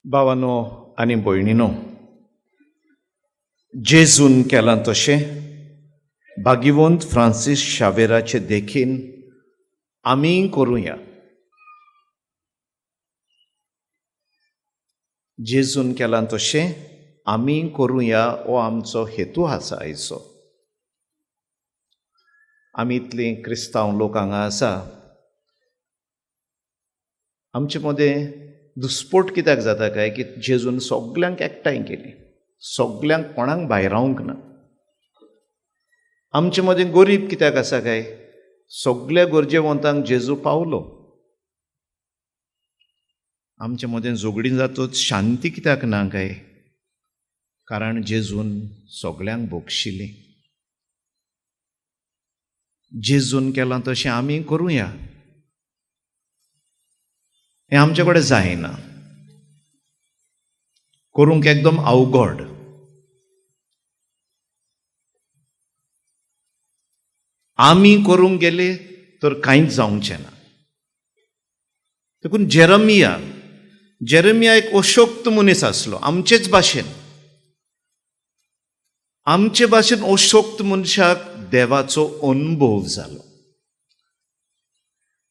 भावानो आनी भयणीनो, जेजून केलां तशें भाग्यवंत फ्रांसीस शावेराचे देखीन आमीय करुया. जेजून केलां तशें आमी करुया हो आमचो हेतू आसा आयचो. आमी इतलीं क्रिस्तांव लोक हांगा आसा, आमचे मदें दुस्पोट कित्याक जाता काय की जेजून सगल्यांक एकठांय केली, सगल्यांक, कोणाक भायरावंक ना. आमचे मदें गरीब कित्याक आसा काय? सगल्या गरजेवंतांक जेजू पावलो. आमचे मदें झगडीं जातूच शांती कित्याक ना काय? कारण जेजून सगल्यांक बक्षिली. जेजून केलां तशें आमी करुया हें आमचे कडेन जायना, करूंक एकदम अवघड. आमी करूंक गेले तर कांयच जावचें ना. देखून जेरमिया एक अशक्त मनीस आसलो, आमचेच भाशेन. आमचे भाशेन अशक्त मनशाक देवाचो अनुभव जालो.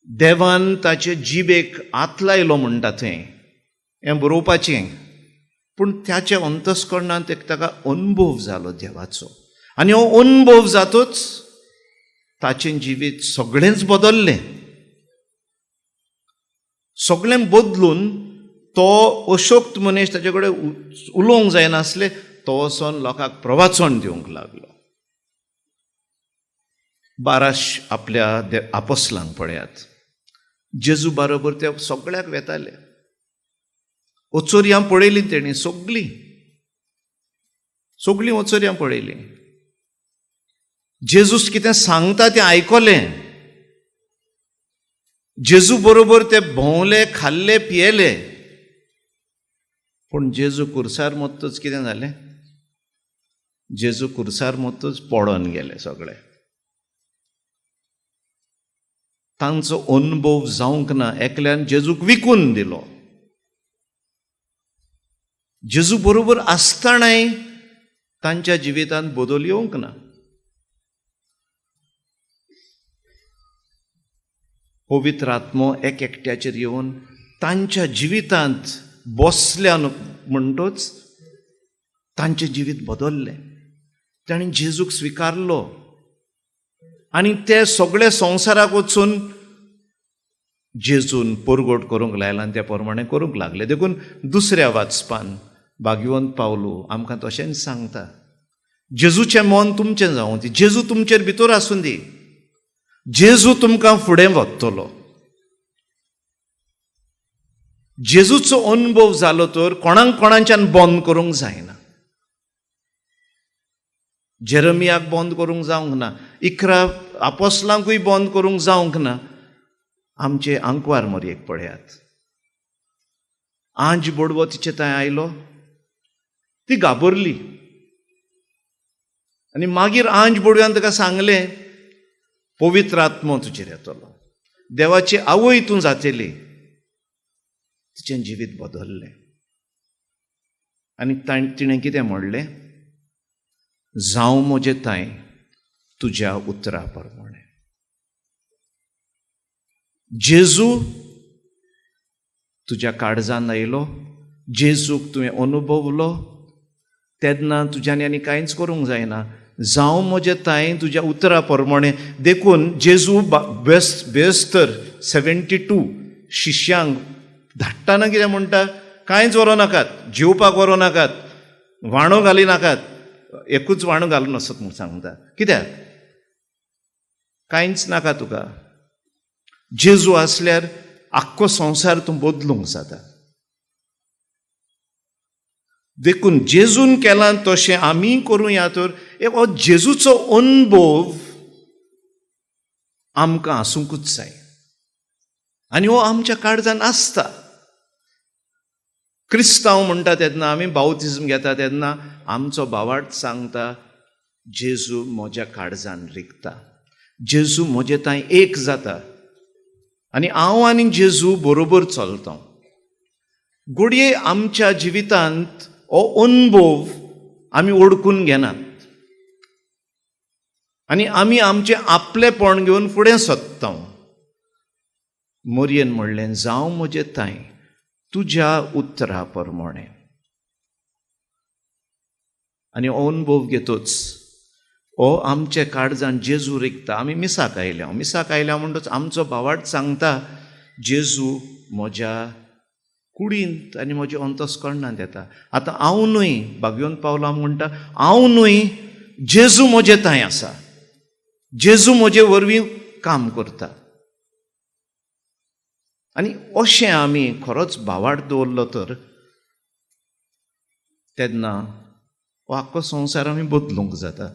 देवान ताचे जिबेक हात लायलो म्हणटा थंय, हें बरोवपाचें, पूण ताच्या अंतस्करणांत एक ताका अनुभव जालो देवाचो. आनी हो अनुभव जातूच ताचें जिवीत सगळेंच बदल्लें. सगळें बदलून तो अशक्त मनीस, ताचे कडेन उलोवंक जायनासलें, तो वचोन लोकांक प्रवाचन दिवंक लागलो. 12 आपल्या आपोसलांक पळयात, जेजू बरोबर ते सगळ्याक वेताले. ओचोरयां पळयलीं तेणी, सगळीं सगळीं ओचोरयां पळयलीं. जेजूस कितें सांगता तें आयकलें. जेजू बरोबर ते भोंवले, खाल्ले, पियेले. पूण जेजू कुर्सार मत्तच कितें जालें? जेजू कुर्सार मत्तच पडोन गेले सगळे. तांचो अनुभव जावंक ना. एकल्यान जेजूक विकून दिलो. जेजू बरोबर आसतनाय तांच्या जिवितांत बदल येवंक ना. पवित्र आत्मो एक एकट्याचेर येवन तांच्या जिवितांत बसल्या म्हणटच तांचें जिवीत बदल्लें. तांणी जेजूक स्विकारलो आनी ते सगळे संवसाराक वचून जेजून परगट करूंक लायला आनी त्या प्रमाणें करूंक लागले. देखून दुसऱ्या वाचपान भाग्यवंत पावलू आमकां तशेंच सांगता, जेजूचें मन तुमचें जावं दी, जेजू तुमचेर भितर आसूं दी, जेजू तुमकां फुडें वतलो. जेजूचो अनुभव जालो तर कोणाक कोणाच्यान बंद करूंक जायना. जेरमियाक बंद करूंक जावंक ना, 11 आपोसलांकूय बंद करूंक जावंक ना. आमचे आंकवार मरयेक पळयात, आंज बोडवो तिचे थंय आयलो, ती घाबरली आनी मागीर आंज बोडव्यान ताका सांगलें, पवित्र आत्मो तुजेर येतलो, देवाची आवय तूं जातली. तिचें जिवीत बदल्लें आनी तिणें कितें म्हणलें? जावं म्हजें तांय तुज्या उतरा प्रमाणें. जेजू तुज्या काळजान आयलो, जेजूक तुवें अनुभवलो, तेन्ना तुज्यान आनी कांयच करूंक जायना. जावं म्हजें तांय तुज्या उतरा प्रमाणें. देखून जेजू बेस्तर 72 शिष्यांक धाडटाना कितें म्हणटा? कांयच व्हरूं नाकात, जेवपाक व्हरूं नाकात, वाणो घाली नाकात, एकूच वाणो घालून वचत म्हूण सांगता. कित्याक? कांयच नाका तुका. जेजू आसल्यार आख्खो संवसार तूं बदलूंक जाता. देखून जेजून केलां तशें आमी करुया तर एक हो जेजूचो अनुभव आमकां आसूंकूच जाय आनी हो आमच्या काळजान आसता. क्रिस्तांव म्हणटा तेन्ना आमी बावतिज्म घेता तेन्ना आमचो भावार्थ सांगता, जेजू म्हज्या काळजान रिगता, जेजू म्हजे थंय एक जाता आनी हांव आनी जेजू बरोबर चलता. घडये आमच्या जिवितांत हो अनुभव आमी ओडकून घेनात आनी आमी आमचें आपलेपण घेवन फुडें सोदता. मोरयेन म्हणलें, जावं म्हजें तांय तुज्या उतरा प्रमाणें. आनी हो अनुभव घेतच हो आमच्या काळजान जेजू रिगता. आमी मिसाक आयल्या, मिसाक आयल्या म्हणटच आमचो भावार्थ सांगता, जेजू म्हज्या कुडींत आनी म्हज्या अंतस्करणांत येता. आतां हांव न्हय, भागयोन पावला म्हणटा, हांव न्हय, जेजू म्हजे तांय आसा, जेजू म्हजे वरवीं काम करता. आनी अशें आमी खरोच भावार्थ दवरलो तर तेन्ना हो आख्खो संवसार आमी बदलूंक जाता.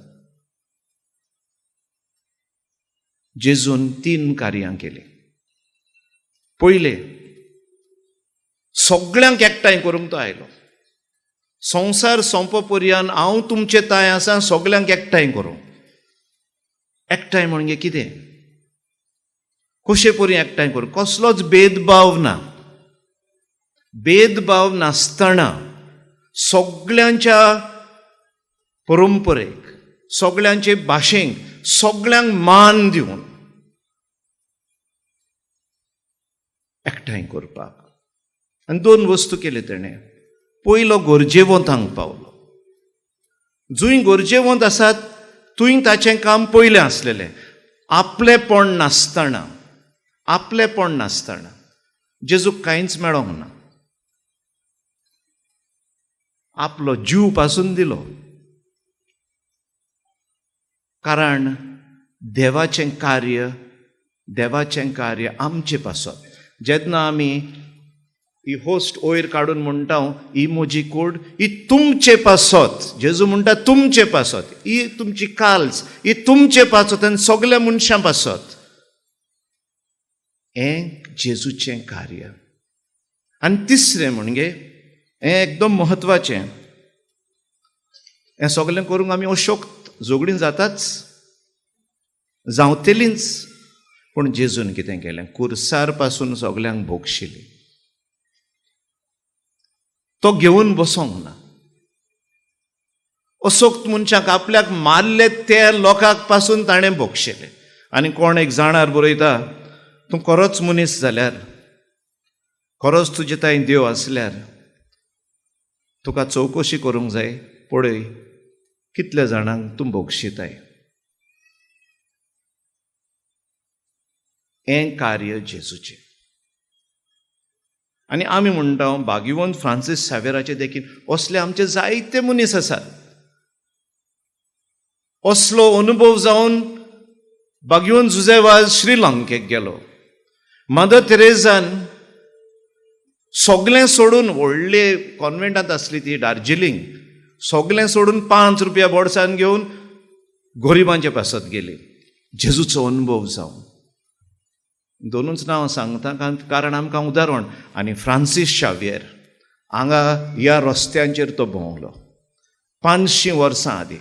जेजून 3 कार्यां केलीं. पयलें, सगळ्यांक एकठांय करूंक तो आयलो. संवसार सोंपो पर्यंत हांव तुमचे तांय आसा, सगळ्यांक एकठांय करूंक. एकठांय म्हणजे कितें? कशे परी एकठांय करूं? कसलोच भेदभाव ना, भेदभाव नासतना सगळ्यांच्या परंपरेक, सगळ्यांचे भाशेक, सगळ्यांक मान दिवन एकठांय करपाक. आनी 2 वस्तू केल्यो तेणें. पयलो, गरजेवंतांक पावलो. जंय गरजेवंत आसात थंय ताचें काम पयलें आसलेलें. आपलेपण नासतना, आपलेपण नासतना जेजूक कांयच मेळोंक ना, आपलो जीव पासून दिलो. कारण देवाचें कार्य, देवाचें कार्य आमचे पासत. जेन्ना आमी ही होस्ट वयर काडून म्हणटा, ही म्हजी कोड, ही तुमचे पासत, जेजू म्हणटा तुमचे पासत, ही तुमची काल्स, ही तुमचे पासत आनी सगल्या मनशां पासत. हें जेजूचें कार्य. आनी तिसरें म्हणजे हें एकदम म्हत्वाचें, हें सगळें करूंक आमी अशोक्त झगडीं जाताच, जावतेलींच. पूण जेजून कितें केलें? कुर्सार पासून सगल्यांक भोगशिली. तो घेवन बसोंक ना. असोक्त मनशाक आपल्याक मारले ते लोकांक पासून ताणें भोगशिलें. आनी कोण एक जाणार बरयता, तूं खरोच मनीस जाल्यार, खरोच तुजे तांय देव आसल्यार तुका चवकशी करूंक जाय, पळय कितल्या जाणांक तूं भोगशिताय. हें कार्य जेजूचें. आनी आमी म्हणटा भाग्यवंत फ्रांसीस सावेराचे देखीन असले आमचे जायते मनीस आसात. असलो अनुभव जावन भाग्यवंत जुझे वाज श्रीलंकेक गेलो. मदर तेरेजान सगळें सोडून, व्हडले कॉन्वेंटांत आसली ती दार्जिलिंग, सगळें सोडून 5 रुपया बोर्सान घेवन गरिबांचे पासत गेली. जेजूचो अनुभव जावन. दोनूच नांव सांगता कारण आमकां उदाहरण. आनी फ्रांसीस शावियर हांगा ह्या रस्त्यांचेर तो भोंवलो 500 वर्सां आदीं.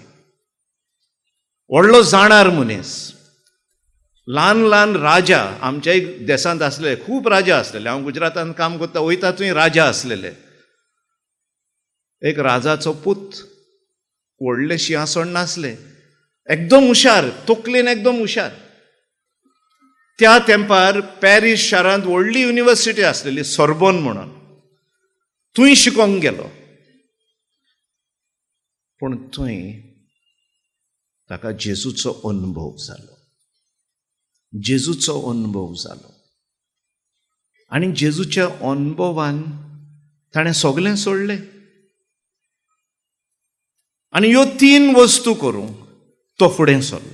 व्हडलो जाणार मनीस, ल्हान ल्हान राजा आमच्याय देशांत आसलेले, खूब राजा आसलेले. हांव गुजरातांत काम करता वयता थंय राजा आसलेले. एक राजाचो पूत, व्हडलें शिंवासण नासलें, एकदम हुशार, तकलेन एकदम हुशार. त्या तेंपार पॅरीस शारांत व्हडली युनिवर्सिटी आसलेली, सोर्बोन म्हणून, थंय शिकोंक गेलो. पूण थंय ताका जेजूचो अनुभव जालो, जेजूचो अनुभव जालो. आनी जेजूच्या अनुभवान ताणें सगळें सोडलें. आनी ह्यो 3 वस्तू करूंक तो फुडें सरलो.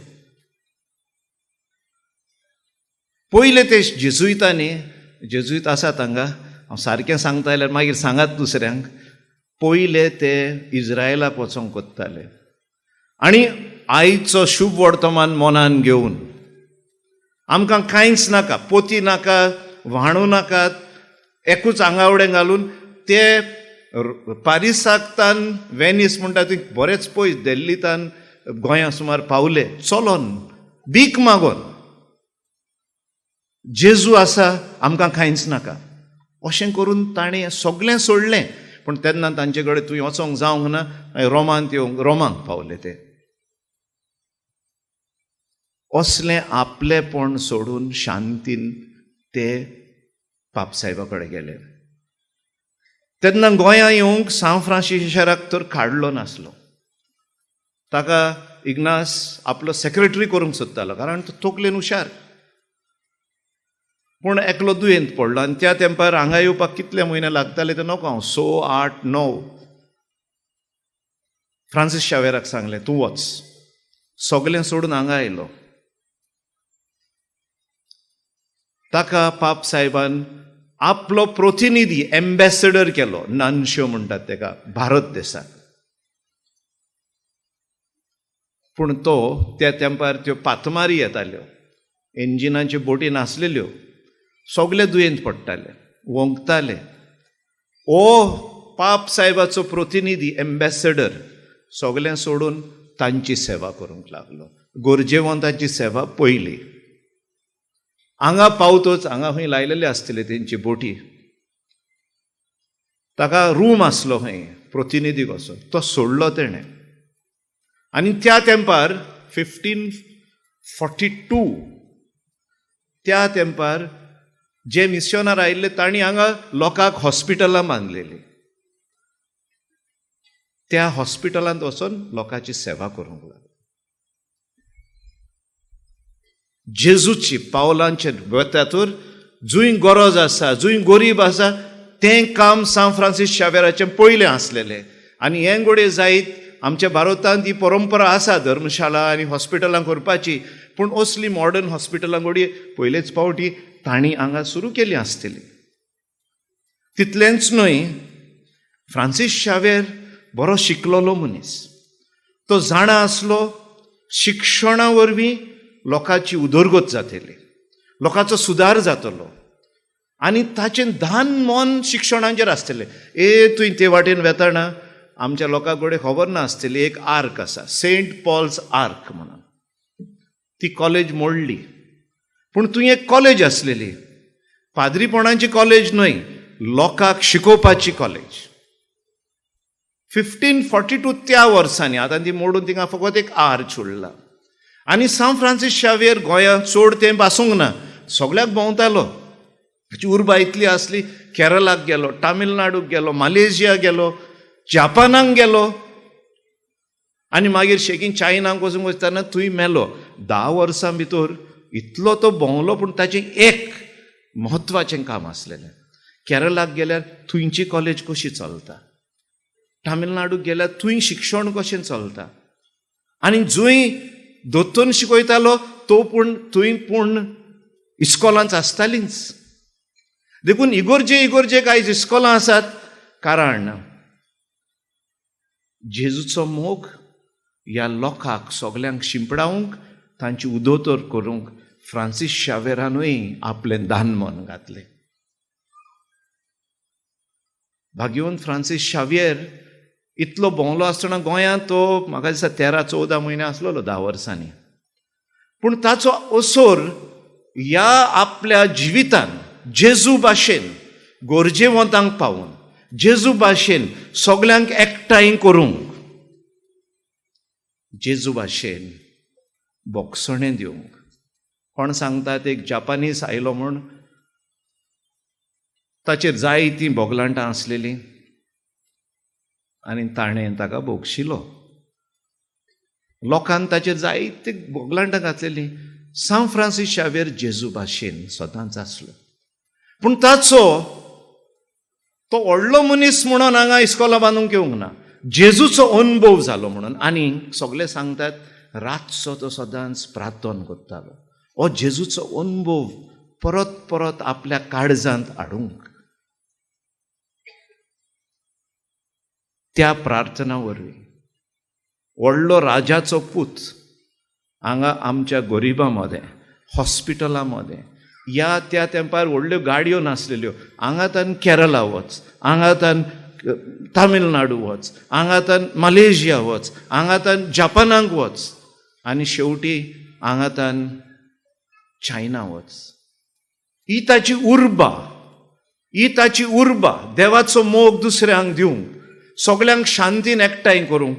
पयले ते जेजुईतांनी, जेजुईत आसात हांगा, हांव सारकें सांगता जाल्यार मागीर सांगात दुसऱ्यांक, पयले ते इज्रायलाक वचोंक कोत्ताले आनी आयचो शुभ वर्तमान मनान घेवन, आमकां कांयच नाका, पोती नाका, व्हाणू नाकात, एकूच आंगावडें घालून ते पारिसाकतान वेनीस म्हणटा थंय बरेच पयस, दिल्लीतान गोंया सुमार पावले चलोन, भीक मागोन. जेजू आसा, आमकां कांयच नाका. अशें करून ताणें सगळें सोडलें. पूण तेन्ना तांचे कडेन तूं वचोंक जावंक ना, रोमांत येवंक रोमांक पावले ते. असलें आपलेपण सोडून शांतीन ते पापसाहेबा कडेन गेले. तेन्ना गोंया येवंक सांत फ्रांसीस शाराक तर काडलो नासलो. ताका इग्नास आपलो सेक्रेटरी करूंक सोदतालो, कारण तो तकलेन हुशार. पूण एकलो दुयेंत पडलो आनी त्या तेंपार हांगा येवपाक कितले म्हयने लागताले ते नको हांव, 6, 8, 9. फ्रांसीस शावेराक सांगलें तूं वच. सगळें सोडून हांगा आयलो. ताका पाप साहेबान आपलो प्रतिनिधी एम्बेसडर केलो, नानश्यो म्हणटात ताका भारत देशाक. पूण तो त्या तेंपार त्यो पातमारी येताल्यो, इंजिनाच्यो बोटी नासलेल्यो, सगळे दुयेंत पडटाले, वोंकताले. ओ पाप साहेबाचो प्रतिनिधी एम्बेसडर सगळें सोडून तांची सेवा करूंक लागलो. गरजेवंतांची सेवा पयली. हांगा पावतोच हांगा खंय लायलेले आसतले तेंची बोटी. ताका रूम आसलो खंय प्रतिनिधी कसो, तो सोडलो तेणें. आनी त्या तेंपार 1542 त्या तेंपार जे मिशनर आयिल्ले तांणी हांगा लोकांक हॉस्पिटलां बांदलेली. त्या हॉस्पिटलांत वचून लोकांची सेवा करूंक लागलो. जेजूची पावलांचेर वतातूर जंय गरज आसा, जंय गरीब आसा, तें काम सांत फ्रांसीस शावेराचें पयलें आसलेलें. आनी हें घडये जायत आमच्या भारतांत ही परंपरा आसा धर्मशाळा आनी हॉस्पिटलां करपाची, पूण असली मॉडर्न हॉस्पिटलां घडये पयलेच फावटी तांणी हांगा सुरू केली आसतली. तितलेंच न्हय, फ्रांसीस शावेर बरो शिकलोलो मनीस. तो जाणा आसलो शिक्षणा वरवीं लोकांची उदरगत जातली, लोकांचो सुदार जातलो आनी ताचें धान मन शिक्षणाचेर आसतलें. ए तुवें ते वाटेन वेताना आमच्या लोकां कडेन खबर नासतली, एक आर्क आसा, सेंट पॉल्स आर्क म्हणून. ती कॉलेज मोडली, पूण थंय एक कॉलेज आसलेली, पाद्रीपणाची कॉलेज न्हय, लोकांक शिकोवपाची कॉलेज. 1542 त्या वर्सांनी, आतां ती मोडून थिंगा फकत एक आर्च उरला. आनी सांत फ्रांसीस शावेर गोंयांत चड तेंप आसूंक ना, सगळ्याक भोंवतालो. ताची उर्बा इतली आसली, केरलाक गेलो, तामिळनाडूक गेलो, मलेशिया गेलो, जापानाक गेलो आनी मागीर शेगीन चायनाक वचूंक वचतना थंय मेलो. 10 वर्सां भितर इतलो तो भोंवलो, पूण ताचें एक म्हत्वाचें काम आसलेलें. केरलाक गेल्यार थंयची कॉलेज कशी चलता, तामिळनाडूक गेल्यार थंय शिक्षण कशें चलता, आनी जंय दोतोन शिकयतालो तो पूण थंय पूण इस्कॉलांच आसतालींच. देखून इगोर्जे इगोर्जेक आयज इस्कॉलां आसात, कारण जेजूचो मोग ह्या लोकांक सगल्यांक शिंपडावंक, तांची उदोतर करूंक फ्रांसीस शावेरानूय आपलें दान मन घातलें. भाग्यवंत फ्रांसीस शावियर इतलो भोंवलो आसतना गोंयांत तो म्हाका दिसता 13-14 म्हयने आसलेलो, 10 वर्सांनी. पूण ताचो असोर ह्या आपल्या जिवितान जेजू भाशेन गरजेवंतांक पावून, जेजू भाशेन सगल्यांक एकठांय करूंक, जेजू भाशेन बोगसणें दिवंक. कोण सांगतात एक जापानीज आयलो म्हूण, ताचेर जायतीं बोगलांटां आसलेलीं आनी ताणें ताका भोगशिलो. लोकान ताचेर जायते बोगलांटां घातलेलीं. सांत फ्रांसीस शावेर जेजू भाशेन सदांच आसलो, पूण ताचो तो व्हडलो मनीस म्हणून हांगा इस्कॉलां बांदूंक येवंक ना, जेजूचो अनुभव जालो म्हणून. आनी सगळे सांगतात रातचो तो सदांच प्रार्थना करतालो, हो जेजूचो अनुभव परत परत आपल्या काळजांत हाडूंक. त्या प्रार्थना वरवीं व्हडलो राजाचो पूत हांगा आमच्या गरिबां मदें, हॉस्पिटलां मदें, ह्या त्या तेंपार व्हडल्यो गाडयो नासलेल्यो, हांगांतान केरला वच, हांगांतान तामिळनाडू वच, हांगांतान मलेशिया वच, हांगांतान जपानाक वच, आनी शेवटी हांगांतान चायना वच. ही ताची उर्बा ही ताची उर्बा, देवाचो मोग दुसऱ्यांक दिवंक, सगल्यांक शांतीन एकठांय करूंक.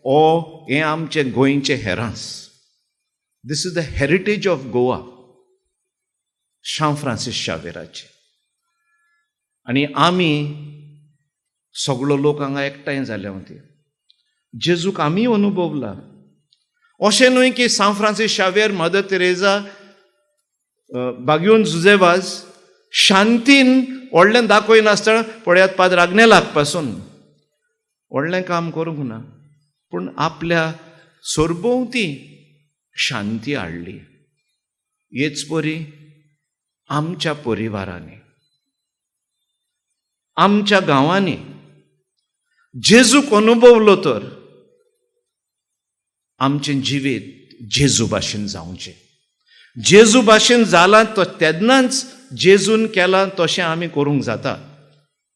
ओ हें आमचें गोंयचें हेरांस. This is the heritage of Goa, São Francis शावेराचें. आनी आमी सगळो लोक हांगा एकठांय जाल्या वती जेजूक आमी अनुभवला. अशें न्हय की सांव फ्रांसीस शावेर, मदर तेरेजा, बाग्योन जुजेवाज शांतीन व्हडलें दाखयनासतना. पळयात, पाद्र आग्नेलाक पासून व्हडलें काम करूंक ना, पूण आपल्या सरभोंवती शांती हाडली. हेच परी आमच्या परिवारांनी, आमच्या गांवांनी जेजूक अनुभवलो तर आमचें जिवीत जेजू भाशेन जावचें. जेजू भाशेन जालां तो तेन्नाच जेजून केलां तशें आमी करूंक जाता.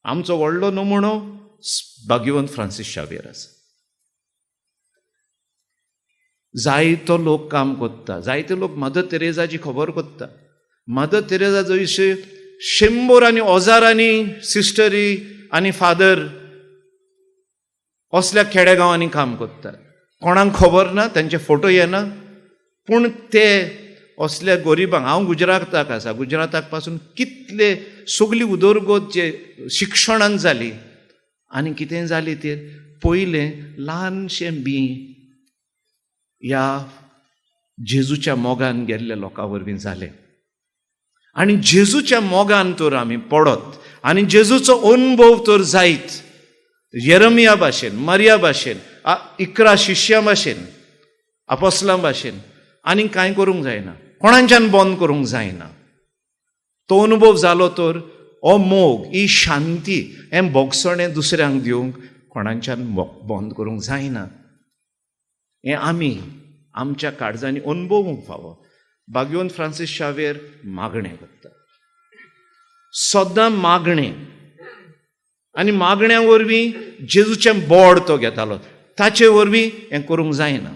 आमचो व्हडलो नमुणो भाग्यवंत फ्रांसीस शावेर आसा. जायतो लोक काम कोत्ता, जायते लोक मदर तेरेजाची खबर कोत्ता. मदर तेरेजा जंयशे शंबर आनी हजारांनी सिस्टरी आनी फादर असल्या खेडेगांवांनी काम कोत्तात. कोणाक खबर ना, तांचे फोटो येना, पूण ते असल्या गरिबांक. हांव गुजराताक आसा, गुजराताक पासून कितले सगली उदरगत जे शिक्षणान जाली आनी कितें जाली ते पयलें ल्हानशें बीं ह्या जेजूच्या मोगान गेल्ल्या लोकां वरवीं जालें. आनी जेजूच्या मोगान तर आमी पडत आनी जेजूचो अनुभव तर जायत, येरमिया भाशेन, मरिया भाशेन, 11 शिश्यां भाशेन, आपोस्लां भाशेन, आनी कांय करूंक जायना, कोणाच्यान बंद करूंक जायना. तो अनुभव जालो तर हो मोग, ही शांती, हें भोगसणें दुसऱ्यांक दिवंक कोणाच्यान बंद करूंक जायना. हें आमी आमच्या काळजांनी अनुभवूंक फावो. भाग्यवंत फ्रांसीस शावेर मागणें करता, सदां मागणें, आनी मागण्या वरवीं जेजूचें बोड तो घेतालो. ताचे वरवीं हें करूंक जायना,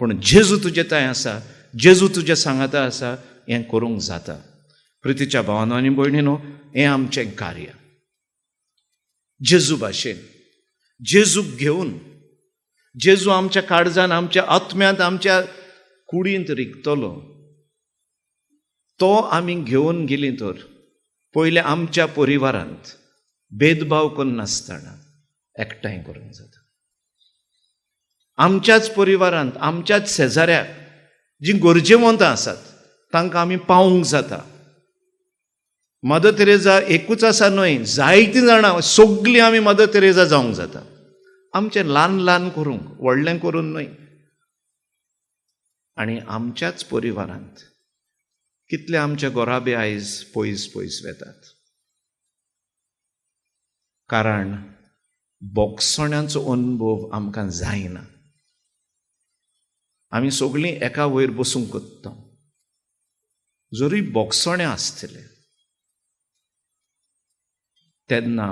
पूण जेजू तुजे थंय आसा, जेजू तुजे सांगाता आसा, हें करूंक जाता. प्रितीच्या भावानो आनी भयणीनो, हें आमचें कार्य. जेजू भाशेन, जेजूक घेवन, जेजू आमच्या काळजान, आमच्या आत्म्यांत, आमच्या कुडींत रिगतलो, तो आमी घेवन गेलीं तर पयलें आमच्या परिवारांत भेदभाव करनासतना एकठांय करूंक जाता. आमच्याच परिवारांत, आमच्याच शेजाऱ्याक जीं गरजेवंत आसात तांकां आमी पावूंक जाता. मदर तेरेजा एकूच आसा न्हय, जायतीं जाणां, सगलीं आमी मदर तेरेजा जावंक जाता. आमचें ल्हान ल्हान करूंक, व्हडलें करून न्हय. आनी आमच्याच परिवारांत कितले आमचे गोराबे आयज पयस पयस वेतात, कारण बोगसण्याचो अनुभव आमकां जायना. आमी सगळीं एका वयर बसूंक कोत्ता. जरूय बोगसणें आसतलें तेन्ना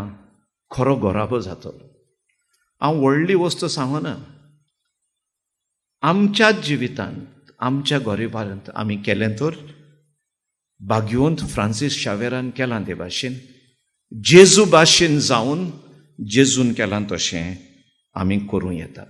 खरो गोराबो जातलो. हांव व्हडली वस्तू सांगना, आमच्याच जिवितांत, आमच्या गरिबांत आमी केलें तर भाग्यवंत फ्रांसीस शावेरान केलां ते भाशेन, जेजू भाशेन जावन जेजून केलां तशें आमी करूं येता.